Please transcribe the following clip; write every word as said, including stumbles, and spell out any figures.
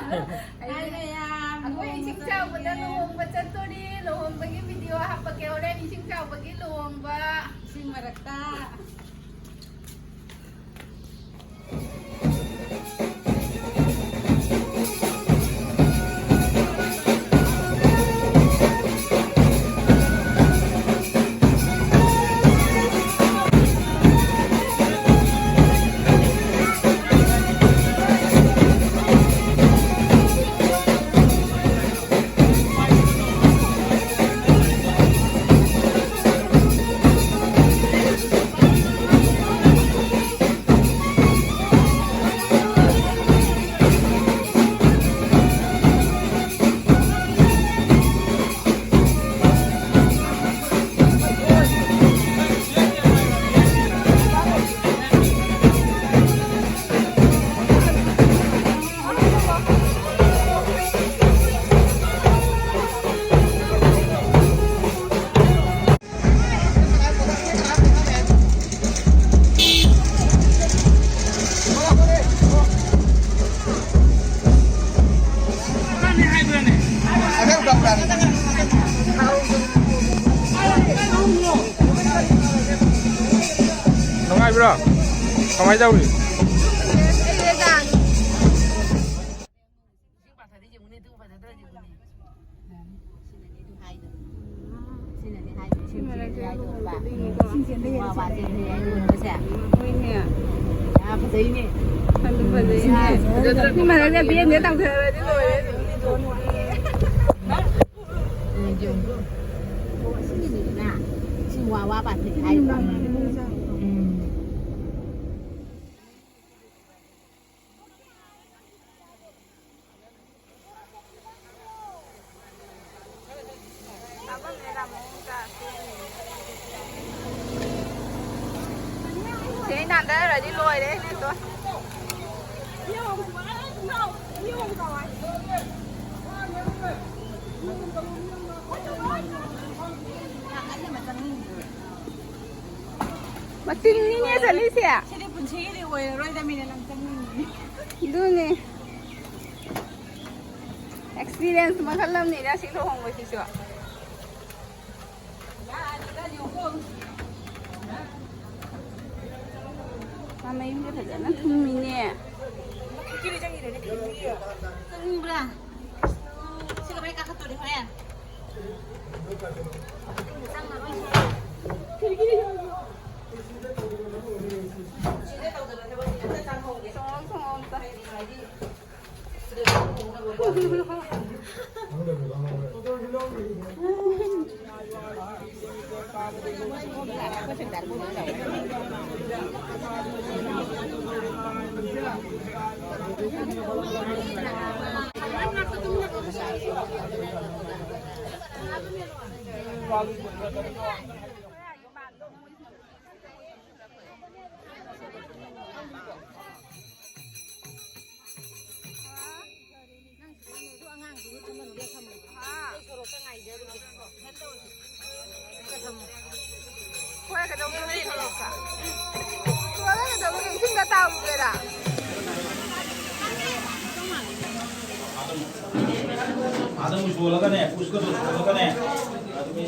ꯍꯥꯏ ꯃꯌꯥꯝ, ꯑꯩꯈꯣꯏ ꯏꯁꯤꯡ ꯆꯥꯎꯕꯗ ꯂꯨꯍꯣꯡꯕ ꯆꯠꯇꯣꯔꯤ꯫ ꯂꯨꯍꯣꯡꯕꯒꯤ ꯚꯤꯗꯤꯑꯣ ꯍꯥꯞꯄꯛꯀꯦ ꯍꯣꯔꯦꯟ, ꯏꯁꯤꯡ ꯆꯥꯎꯕꯒꯤ ꯂꯨꯍꯣꯡꯕ꯫ ꯏꯁꯤꯡ ꯃꯔꯛꯇ꯫ ꯅꯨꯡꯉꯥꯏꯕ꯭ꯔꯣ? ꯀꯃꯥꯏꯅ ꯇꯧꯔꯤ? ꯏꯁꯤꯡ ꯄꯥꯊꯔꯗꯤ ꯌꯦꯡꯉꯨꯅꯦ, ꯑꯗꯨ ꯐꯖꯗ꯭ꯔꯗꯤ ꯌꯦꯡꯉꯨꯅꯦ꯫ ꯁꯤꯅꯅꯦ ꯑꯗꯨ ꯍꯥꯏꯗꯣ꯫ ꯁꯤꯅꯅꯦ ꯍꯥꯏꯗꯣ, ꯏꯁꯤꯡ ꯆꯦꯟꯕ ꯌꯥꯏ ꯌꯣꯟꯕ꯫ ꯏꯁꯤꯡ ꯆꯦꯟꯕ ꯌꯥꯏ ꯋꯥ ꯋꯥ ꯆꯦꯟꯕ ꯌꯥꯏ ꯌꯣꯟꯕꯁꯦ꯫ ꯍꯣꯏꯅꯦ꯫ ꯌꯥꯝ ꯐꯖꯩꯅꯦ꯫ ꯑꯗꯨꯝ ꯐꯖꯩꯅꯦ꯫ ꯐꯖꯗ꯭ꯔꯗꯤ ꯁꯤ ꯃꯔꯛꯇ ꯕꯦꯟꯁꯦ ꯇꯧꯊꯔꯗꯤ ꯂꯣꯏꯔꯦ꯫ ꯎꯝ, ꯌꯦꯡꯉꯨ꯫ ꯑꯣ, ꯁꯤꯒꯤꯅꯤꯗꯅ꯫ ꯁꯤ ꯋꯥ ꯋꯥ ꯄꯥꯊꯩ ꯍꯥꯏꯗꯣ꯫ ꯎꯝ꯫ ꯆꯦ ꯅꯥꯟꯊꯔꯗꯤ ꯂꯣꯏꯔꯦ ꯅꯦꯠꯇꯣ꯫ ꯃꯆꯤꯟꯅꯤꯅꯦ ꯆꯠꯂꯤꯁꯦ꯫ ꯁꯤꯗꯤ ꯄꯨꯟꯁꯤꯒꯤꯗꯤ ꯑꯣꯏꯔꯔꯣꯏꯗꯃꯤꯅ ꯅꯪ ꯆꯪꯅꯤꯡꯉꯤ꯫ ꯑꯗꯨꯅꯦ꯫ ꯑꯦꯛꯁꯄꯤꯔꯤꯌꯦꯟꯁ ꯃꯈꯜ ꯑꯃꯅꯤꯅ ꯁꯤ ꯂꯨꯍꯣꯡꯕꯁꯤꯁꯨ꯫ ꯃꯥ ꯃꯌꯨꯝꯗ ꯐꯖꯅ ꯊꯨꯝꯃꯤꯅꯦ꯫ ꯆꯪꯅꯤꯡꯕ꯭ꯔꯥ? ꯁꯤ ꯀꯃꯥꯏ ꯀꯥꯈꯠꯇꯣꯔꯤ ꯍꯣꯔꯦꯟ? ꯆꯪꯉꯛꯑꯣ, ꯆꯪꯉꯛꯑꯣ ꯑꯝꯇ꯫ ꯍꯣꯏ, ꯀꯩꯗꯧꯒꯦ? ꯁꯣꯔꯣꯛꯇ ꯀꯩꯗꯧꯒꯦ? ꯏꯁꯤꯡꯗ ꯇꯥꯎꯔꯨꯒꯦꯔꯥ? ꯑꯥꯗ ꯑꯃꯨꯛ ꯁꯣꯜꯂꯒꯅꯦ, ꯄꯨꯁꯀꯗꯣ ꯁꯣꯜꯂꯒꯅꯦ, ꯑꯗꯨꯒꯤ